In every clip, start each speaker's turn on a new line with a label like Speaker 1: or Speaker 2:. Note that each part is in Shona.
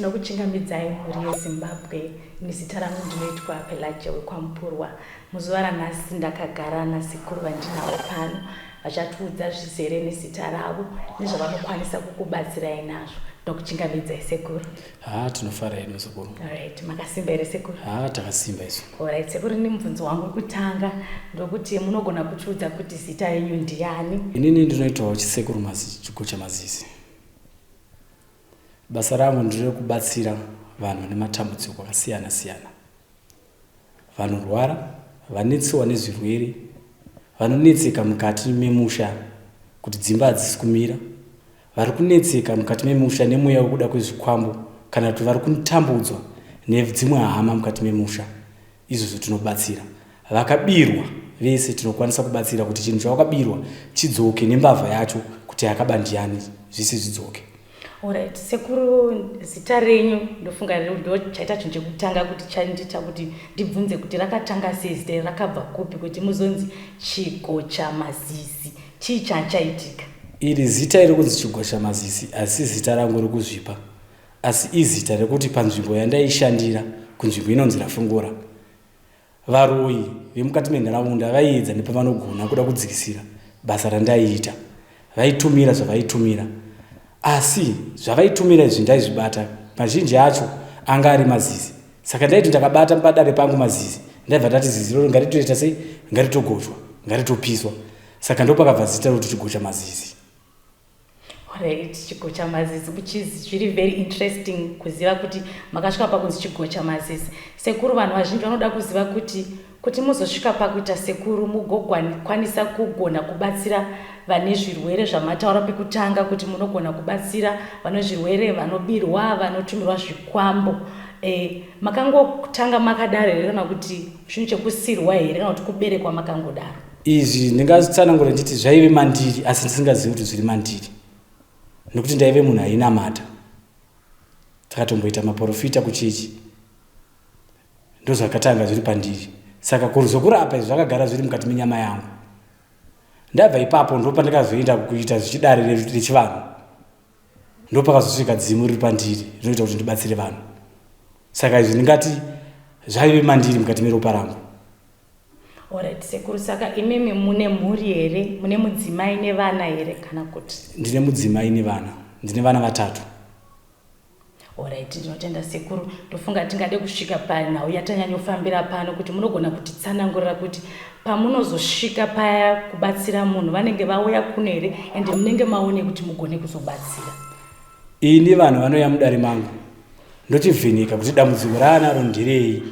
Speaker 1: Tinokuchingamidzai mhuri yeZimbabwe. Ini zita rangu ndinoitwa Pelagia wekwaMupurwa. Muzuva ranhasi ndakagara nasekuru vandinavo pano vachatiudza zvizere nezita ravo nezvavanokwanisa kukubatsirai nazvo. Tinokuchingamidzai sekuru.
Speaker 2: Haa tinofara hedu sekuru.
Speaker 1: Alright, makasimba here sekuru?
Speaker 2: Haa takasimba isu.
Speaker 1: Alright, sekuru ini mubvunzo wangu wekutanga ndokuti munogona kutiudza kuti zita renyu ndiani?
Speaker 2: Inini ndinoitwawo chisekuru mazi chigocha mazizi. Basa rangu nderekubatsira vanhu vane matambudziko akasiyana siyana. Vanorwara, vanetsiwa nezvirwere, vanonetseka mukati memusha kuti dzimba hadzisi kumira, vari kunetseka mukati memusha nemweya wekuda kwezvikwambo kana kuti vari kutambudzwa nedzimwe hama mukati memusha. Izvozvo tinobatsira. Vakabirwa vese tinokwanisa kubatsira kuti chinhu chawakabirwa chidzoke nembavha yacho kuti yakaba ndiyani zvese zvidzoke.
Speaker 1: Alright, sekuru zita renyu ndofunga ndo chaita chinhu chekutanga kuti chandiita kuti ndibvunze kuti rakatanga sei zita iri rakabva kupi kuti muzonzi Chigocha Mazizi. Chii chachaitika?
Speaker 2: Iri zita iri kunzi Chigocha Mazizi asi zita rangu rekuzvipa asi izita rekuti panzvimbo yandaishandira kunzvimbo inonzi Rafungura varoyi vemukati menharaunda vaiedza nepavanogona kuda kudzikisira basa randaiita. Vaitumira zvavaitumira asi zvavaitumira izvi ndaizvibata mazhinji acho anga ari mazizi saka ndaiti ndakabata padare pangu mazizi ndaibva ndati zizi iroro ngaritoita sei ngaritogochwa ngaritopiswa saka ndopakabva zita rokuti chigocha mazizi.
Speaker 1: Alright, chigocha mazizi which is zviri very interesting kuziva kuti makasvika pakunzi chigocha mazizi. Sekuru vanhu vazhinji vanoda kuziva kuti kuti muzosvika pakuita sekuru mugokwanisa kugona kubatsira vane zvirwere zvamataura pekutanga kuti munogona kubatsira vane zvirwere vanobirwa vanotumirwa zvikwambo e, makangotanga makadaro here kana kuti chinhu chekusirwa here kana kuti kuberekwa makangodaro?
Speaker 2: Izvi ndingatsanangura nditi zvaive mandiri asi ndisingazivi kuti zviri mandiri nekuti ndaive munhu ainamata takatomboita maporofita kuchechi ndozvakatanga zviri pandiri saka zvokurapa izvi zvakagara zviri mukati menyama yangu ndabva ipapo ndopandakazoenda kuita zvichidare rechivanhu ndopakazosvika dzimu riri pandiri rinoita kuti ndibatsire vanhu saka izvi ndingati zvaive mandiri mukati meropa rangu.
Speaker 1: Alright sekuru saka imimi mune mhuri here mune mudzimai nevana here kana kuti?
Speaker 2: Ndine mudzimai nevana ndine vana vatatu.
Speaker 1: Alright ndinotenda sekuru ndofunga tingade kusvika panhau yatanyanyofambira pano kuti munogona kutitsanangurira kuti pamunozosvika paya kubatsira munhu vanenge vauya kuno here and munenge maone kuti mugone kuzobatsira.
Speaker 2: Ini vanhu vanouya mudare mangu ndochivheneka kuti dambudziko raanaro nderei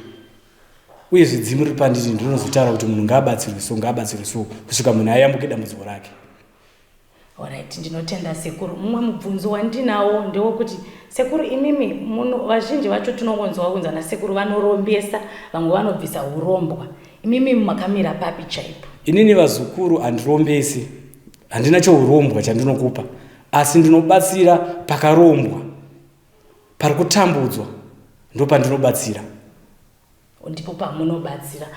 Speaker 2: uyezve dzimu riri pandiri ndinozotaura kuti munhu ngaabatsirwe so ngaabatsirwe so kusvika munhu ayambuke dambudziko rake.
Speaker 1: Alright, ndinotenda sekuru. Mumwe mubvunzo wandinawo ndewekuti sekuru imimi muno vazhinji vacho tinongonzwa kunzi ana sekuru vanorombesa, vamwe vanobvisa urombwa. Imimi makamira papi chaipo?
Speaker 2: Inini vazukuru handirombesi, handina cheurombwa chandinokupa, asi ndinobatsira pakarombwa, pari kutambudzwa ndopandinobatsira.
Speaker 1: Ndipo pamunobatsira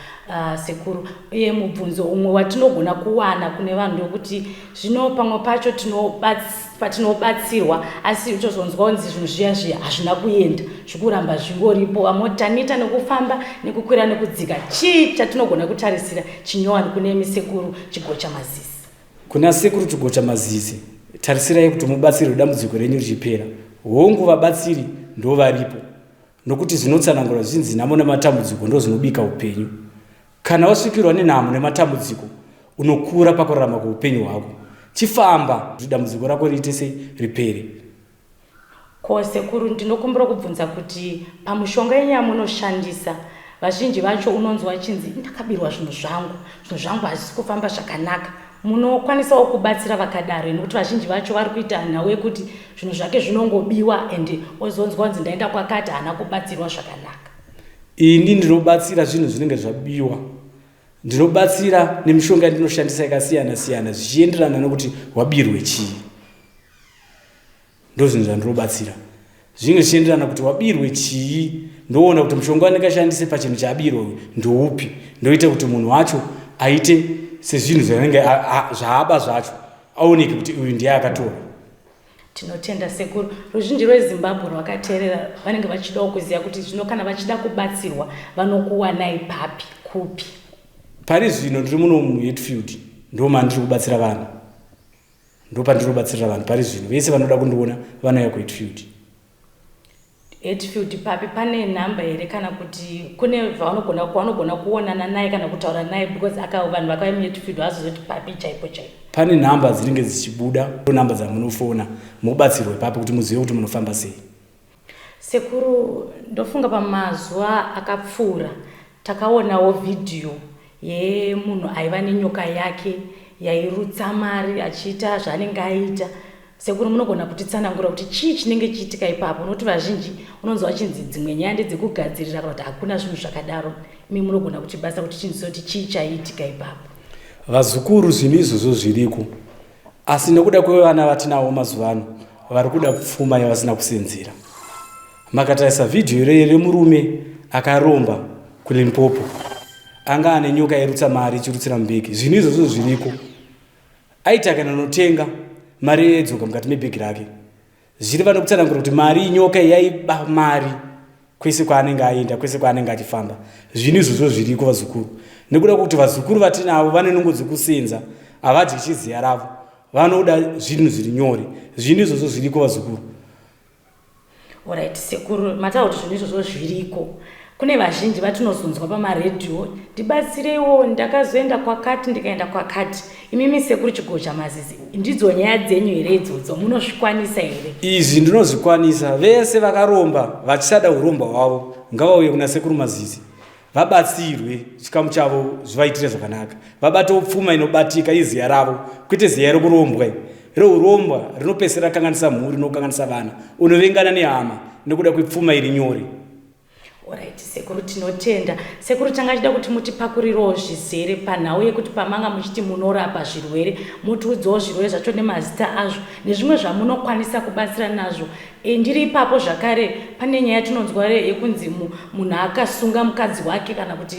Speaker 1: sekuru. Uye mubvunzo umwe watinogona kuwana kune vanhu ndewekuti zvino pamwe pacho patinobatsirwa asi tozonzwa kunzi zvinhu zviya zviya hazvina kuenda zvikuramba zvingoripo vamwe taneta nekufamba nekukwira nekudzika. Chii chatinogona kutarisira chinyowani kune sekuru Chigocha Mazizi?
Speaker 2: Kuna sekuru Chigocha Mazizi, tarisirai kuti mubatsirwe dambudziko renyu richipera. Hongu vabatsiri ndovaripo Nokuti zvinotsanangurwa zvichinzi nhamo nematambudziko ndozvinobika upenyu. Kana wasvikirwa nenhamo nematambudziko, unokura pakurarama kweupenyu hwako. Chifamba kuti dambudziko rako riite sei ripere.
Speaker 1: Ko sekuru ndinokumbira kubvunza kuti pamushonga yenyu yamunoshandisa vazhinji vacho unonzwa achinzi ndakabirwa zvinhu zvangu zvinhu zvangu hazvisi kufamba zvakanaka Munokwanisawo kubatsira vakadaro nekuti vazhinji vacho vari kuita nhau yekuti zvinhu zvake zvinongobiwa and ozonzwa kunzi ndaenda kwakati haana kubatsirwa zvakanaka.
Speaker 2: Ini ndinobatsira zvinhu zvinenge zvabiwa. Ndinobatsira nemishonga yandinoshandisa yakasiyana siyana zvichienderana nekuti wabirwe chii. Ndozvinhu zvandinobatsira zvinenge zvichienderana kuti wabirwe chii ndoona kuti mushonga wandingashandise pachinhu chaabirwa uyu ndoupi ndoita kuti munhu wacho aite sezvinhu zvanenge zvaaba zvacho aoneke kuti uyu ndiye akatora.
Speaker 1: Tinotenda sekuru. Ruzhinji rweZimbabwe rwakateerera vanenge vachidawo kuziva kuti zvino kana vachida kubatsirwa vanokuwanai papi, kupi?
Speaker 2: Pari zvino ndiri muno muHatfield, ndomandiri kubatsira vanhu. Ndopandiri kubatsirira vanhu pari zvino. Vese vanoda kundiona vanouya kuHatfield.
Speaker 1: Hatfield papi? Pane nhamba here kana kuti kune vaunogona kwaunogona kuonana naye kana kutaura naye because aka vanhu vakauya muHatfield vazozoti papi chaipo chaipo?
Speaker 2: Pane nhamba dzinenge dzichibuda, nhamba dzamunofona mobatsirwa ipapo kuti muzive kuti munofamba sei.
Speaker 1: Sekuru, ndofunga pamazuva akapfuura takaonawo vhidhiyo yemunhu aiva nenyoka yake yairutsa mari achiita zvaanenge aita. Sekuru, munogona kutitsanangura kuti chii chinenge chiitika ipapo? Nokuti vazhinji unonzwa vachinzi dzimwe nyaya ndedzekugadzirira kana kuti hakuna zvinhu zvakadaro. Imi munogona kutibatsira kuti tinzwe kuti chii chaiitika ipapo.
Speaker 2: Vazukuru, zvinhu izvozvo zviriko, asi nekuda kwevana vatinavo mazuva ano vari kuda pfuma yavasina kusenzera. Makatarisa vhidhiyo remurume akaromba kuLimpopo, anga ane nyoka yairutsa mari ichirutsira mubhegi. Zvinhu izvozvo zviriko. Aiti akanonotenga mari yaidzoka mukati mebhegi rake. Zviri vanokutsanangura kuti mari inyoka yaiba mari kwese kwaanenge aenda, kwese kwaanenge achifamba. Zvinhu izvozvo zviriko vazukuru. Nekuda kwekuti vazukuru vatinavo vane nungo dzekusenza, havadyi chiziya ravo, vanoda zvinhu zviri nyore. Zvinhu izvozvo zviriko vazukuru.
Speaker 1: Alright, sekuru, mataura kuti zvinhu izvozvo zviriko. Kune vazhinji vatinozonzwa pamaredhiyo, ndibatsireiwo, ndakazoenda kwakati, ndikaenda kwakati. Imimi sekuru Chigocha Mazizi, ndidzo nyaya dzenyu here idzodzo? Munozvikwanisa here?
Speaker 2: Izvi ndinozvikwanisa. Vese vakaromba vachisada urombwa hwavo ngavauye kuna sekuru Mazizi vabatsirwe chikamu chavo zvivaitire zvakanaka, vabatewo pfuma inobatika iziya ravo, kwete ziya rekurombwa reurombwa rinopedzisira rakanganisa mhuri nokukanganisa vana, unovengana nehama nekuda kwepfuma iri nyore.
Speaker 1: Alright, sekuru, tinotenda. Sekuru, tanga chida kuti mutipakurirewo zvizere panhau yekuti pamanga muchiti munorapa zvirwere, mutiudzewo zvirwere zvacho nemazita azvo nezvimwe zvamunokwanisa kubatsira nazvo. Ndiri ipapo zvakare pane nyaya yatinonzwa yekunzi munhu akasunga mukadzi wake kana kuti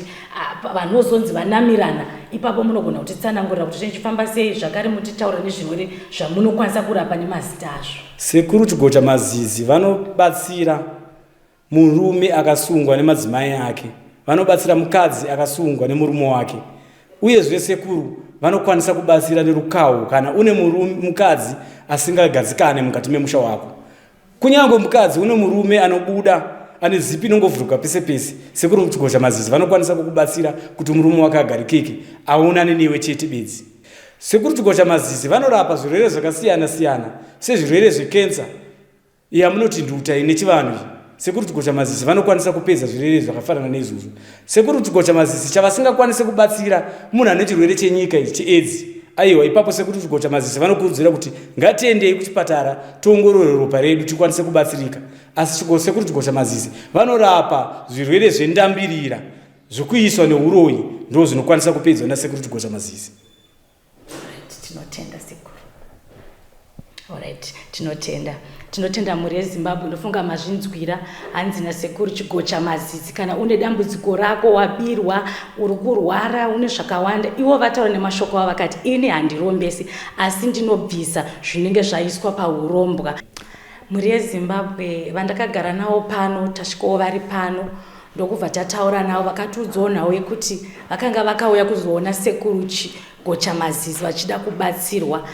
Speaker 1: vanozonzi vanamirana. Ipapo munogona kutitsanangurira kuti zvinofamba sei, zvakare mutitaurire nezvirwere zvamunokwanisa kurapa nemazita azvo.
Speaker 2: Sekuru Chigocha Mazizi vanobatsira murume akasungwa nemadzimai ake, vanobatsira mukadzi akasungwa nemurume wake, uyezve sekuru vanokwanisa kubatsira nerukawo kana une mukadzi asingagadzikane mukati memusha wako. Kunyange mukadzi une murume anobuda ane zipi inongovhuruka pese pese, sekuru Chigocha Mazizi vanokwanisa kukubatsira kuti murume wake agarikeke, aonane newe chete bedzi. Sekuru Chigocha Mazizi vanorapa zvirwere zvakasiyana siyana sezvirwere zvekensa yamunoti nduta ine chivanhu iyi. Sekuru Chigocha Mazizi vanokwanisa kupedza zvirwere zvakafanana neizvozvo. Sekuru Chigocha Mazizi chavasingakwanise kubatsira munhu ane chirwere chenyika ichi cheAIDS, aiwa, ipapo Sekuru Chigocha Mazizi vanokurudzira kuti ngatiendei kuchipatara tiongorore ropa redu tikwanise kubatsirika. Asi Sekuru Chigocha Mazizi vanorapa zvirwere zvendambirira zvekuiswa neuroyi, ndo zvinokwanisa kupedzwa naSekuru Chigocha Mazizi.
Speaker 1: Tinotenda sekuru. Alright, tinotenda. Tinotenda mhuri yeZimbabwe, ndofunga mazvinzwira. Hanzi nasekuru Chigocha Mazizi, kana une dambudziko rako, wabirwa, uri kurwara, une zvakawanda, ivo vataura nemashoko avo vakati ini handirombesi, asi ndinobvisa zvinenge zvaiswa paurombwa. Mhuri yeZimbabwe, vandakagara navo pano, tasvikawo vari pano, ndokubva tataura navo, vakatiudzawo nhau yekuti vakanga vakauya kuzoona sekuru Chigocha Mazizi vachida kubatsirwa.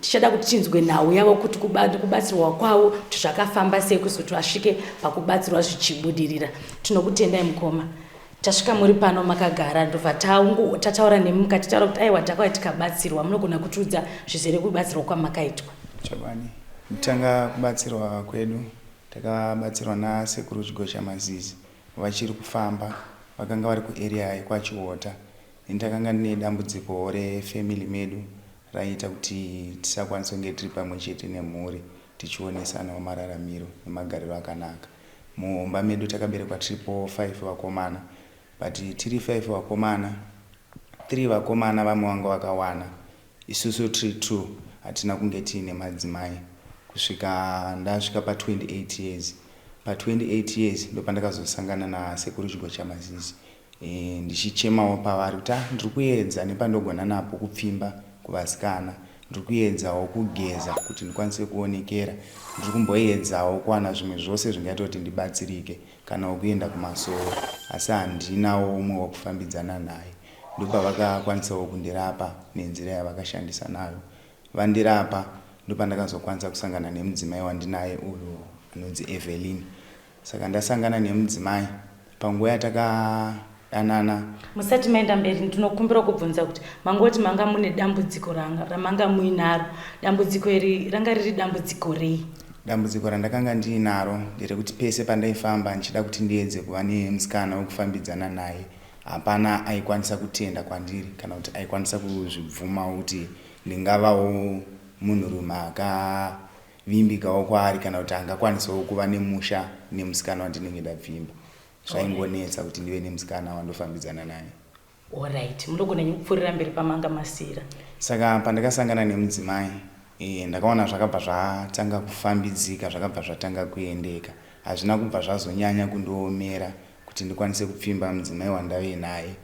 Speaker 1: Tichada kuti tinzwe nhau yavo kuti kubatsirwa kwavo kuti zvakafamba sei kuzoti vasvike pakubatsirwa zvichibudirira. Tinokutendai mukoma. Tasvika muri pano makagara, ndobva tataura nemi mukatitaura kuti aiwa takauya tikabatsirwa. Munogona kutiudza zvizere kubatsirwa kwamakaitwa?
Speaker 3: Chokwadi, kutanga kubatsirwa kwedu takabatsirwa nasekuru Chigocha Mazizi vachiri kufamba, vakanga vari kuarea yekwaChihota. Ini takanga ndine dambudziko refamily medu raiita kuti tisakwanisa kunge tiri pamwe chete nemhuri tichionesanawo mararamiro nemagariro akanaka. Mumba medu takaberekwa tiripo 5 vakomana, but tiri 5 vakomana, 3 vakomana vamwe vanga vakawana, isusu tiri 2 hatina kunge tiine madzimai kusvika ndasvika pa 28 years. Pa 28 years ndopandakazosangana nasekuru Chigocha Mazizi. Ndichichemawo pavari kuti ndiri kuedza nepandogona napo kupfimba kuvasikana. Ndiri kuedzawo kugeza kuti ndikwanise kuonekera. Ndiri kumboedzawo kuwana zvimwe zvose zvingaita kuti ndibatsirike kanawo kuenda kumasowe asi handinawo umwe wekufambidzana naye. Ndopavakakwanisawo kundirapa nenzira yavakashandisa nayo. Vandirapa ndopandakazokwanisa kusangana nemudzimai wandinaye uyu anonzi Evelyn. Saka ndasangana nemudzimai panguva yatakadanana.
Speaker 1: Musati maenda mberi ndinokumbira kubvunza kuti mangoti manga mune dambudziko ramanga muinaro. Dambudziko iri ranga riri dambudziko rei?
Speaker 3: Dambudziko randakanga ndiinaro nderekuti pese pandaifamba ndichida kuti ndiedze kuva nemusikana wekufambidzana naye hapana aikwanisa kutenda kwandiri kana kuti aikwanisa kuzvibvumawo kuti ndingavawo munhurume akavimbikawo kwaari kana kuti angakwanisawo kuva nemusha nemusikana wandinenge ndapfimba. Zvaingonetsa kuti ndive nemusikana wandofambidzana naye.
Speaker 1: Alright, munogona henyu kupfuurira mberi pamanga masiira.
Speaker 3: Saka pandakasangana nemudzimai e, ndakaona zvakabva zvatanga kufambidzika, zvakabva zvatanga kuendeka. Hazvina kubva zvazonyanya kundiomera kuti ndikwanise kupfimba mudzimai wandave naye.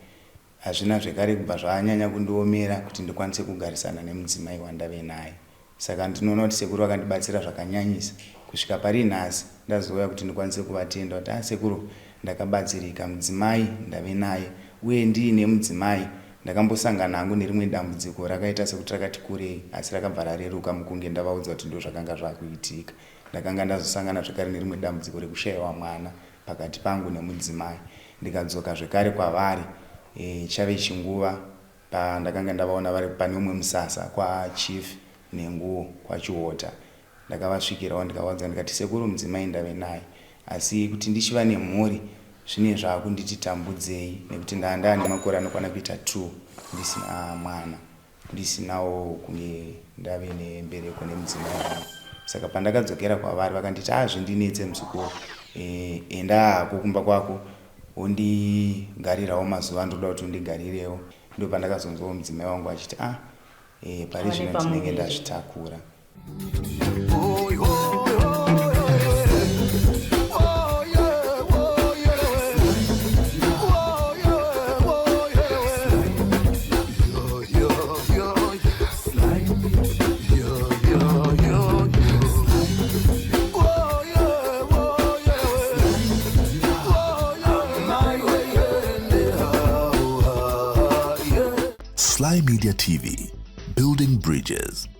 Speaker 3: Hazvina zvekare kubva zvanyanya kundiomera kuti ndikwanise kugarisana nemudzimai wandave naye. Saka ndinoona kuti sekuru vakandibatsira zvakanyanyisa kusvika pari nhasi ndazouya kuti ndikwanise kuvatenda kuti ah sekuru ndakabatsirika mudzimai ndave naye uye ndiine mudzimai ndakambosangana hangu nerimwe dambudziko rakaita sekuti rakati kurei asi rakabva rareruka mukunge ndavaudza kuti ndozvakanga zvakuitika. Ndakanga ndazosangana zvekare nerimwe dambudziko rekushaiwa mwana pakati pangu nemudzimai ndikadzoka zvekare kwavari e, chave chinguva pandakanga ndavaona vari pane umwe musasa kwachief Nenguwo kwaChihota. Ndakavasvikirawo ndikavaudza ndikati sekuru mudzimai ndave naye asi kuti ndichiva nemhuri zvine zvakunditi tambudzei nekuti ndanga ndava nemakore anokwana kuita two ndisina mwana ndisinawo kunge ndave nembereko nemudzimai wangu. Saka pandakadzokera kwavari vakanditi ah zvindinetse muzukuru e, enda hako kumba kwako wondigarirawo mazuva andoda kuti undigarirewo. Ndopandakazonzwawo mudzimai wangu achiti ah e, pari zvino ndinenge ndazvitakura.
Speaker 4: Sly Media TV, building bridges.